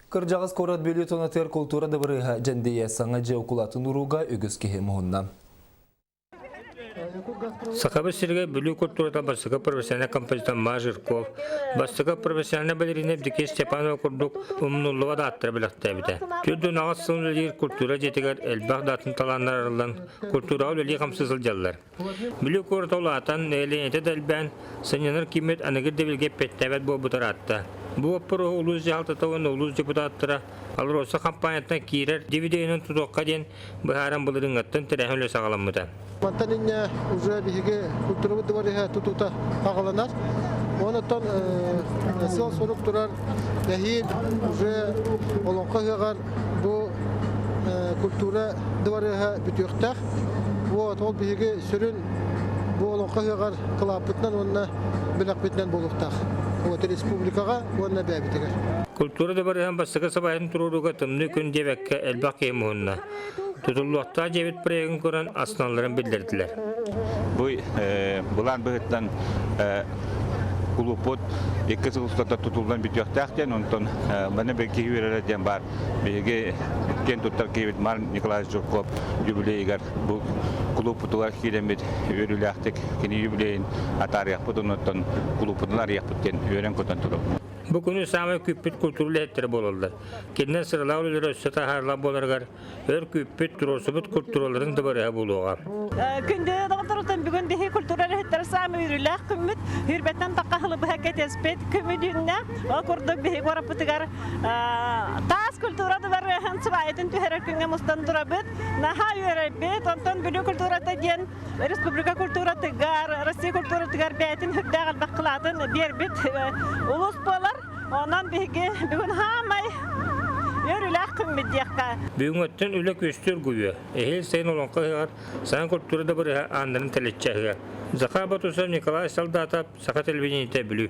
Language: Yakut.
Кырдьаҕас куорат Бүлүү тонатыгар култуура дыбарыаһа дьэндийэ саҥа дьиэ укулаатын урууга үгүс киһи муһунна. Сахабыт сиригэр Бүлүү культурата бастакы профессиональнай композитор Ма Жирков, бастакы профессиональнай балерина Евдокия Степанова курдук умнуллубат ааттара бэлэхтээбитэ. 48 сыл үлэлиир культура дьиэтигэр элбэх да атын талааннар арыллан, культураҕа үлэлии-хамсыы сылдьаллар. Бүлүү куората улаатан, нэһилиэнньэтэ да элбээн, сынньанар кииммит аныгы ирдэбилгэ эппиэттээбэт буолбута ыраатта. Бу боппуруоһу улуус дьаһалтата уонна улуус депутаттара АЛРОСА хампаанньаттан киирэр дивиденин тутуохха диэн быһааран былырыыҥҥаттан тэрээһин үлэ саҕаламмыта. Мантан инньэ уже биһиги культурабыт дыбарыһа тутуута аҕаланар. Онтон сыал-сорук турар эһиил уже Олоҥхо ыһыаҕар бу культура дыбарыаһа бүтүөхтээх. Вот, ол биһиги сүрүн бу Олоҥхо ыһыаҕар кылааппытынан уонна бэлэхпитинэн буолуохтаах. Вот республикаҕа уонна бэйэбитигэр. Культура дыбарыаһын бастакы сабайын туруорууга тымныы күн диэбэккэ элбэх киһи муһунна. Тутуллуохтаах дьиэбит проегын көрөн астыналларын биллэрдилэр. Бу былаан быһыытынан кулууппут икки сыл устата тутуллан бүтүөхтээх диэн, онтон маны киһи үөрэрэ диэн баар. Биһиги киэн туттар киһибит Марк Николаевич Жирков юбилейыгар бу кулууппутугар киирэммит үөрүүлээхтик кини юбилейын атаарыахпыт, оннуттан кулууппутун арыйыахпыт диэн үөрэн-көтөн турабыт. Бу күнү саамай күүппүт культура үлэһиттэрэ буолаллар. Кинилэр сыралаах үлэлэрэ өссө таһаарылаах буоларыгар өр күүппүт, туруорсубут культураларын дыбарыһа буолуоҕа. Күндү доҕотторуттан бүгүн биһи культура үлэһиттэрэ саамай үөрүүлээх күммүт. Хүрбэттэн тахха хылыбыһа кэтэспит күмүдүннэ. Ол курдук биһи куораппытыгар таас культура дыбарыаһын сыбаайатын түһэрэр күҥҥэ мустан турабыт. Наһаа үөрэрбит. Онтон Бүлүү культурата диэн республика культуратыгар, Россия культуратыгар бэйэтин үрдээх элбэх кылаатын биэрбит улуус буолар. Онон биһиги бүгүн хаамай үөрүүлээх күммүт диэххэ. Бүгүҥҥүттэн үлэ күөстүү оргуйуо. Эһиил сайын Олоҥхо ыһыаҕар саҥа культура дыбарыаһа ааннарын тэлэччи аһыа. Захар Батусов, Николай Солдатов, Саха телевидениетэ, Бүлүү.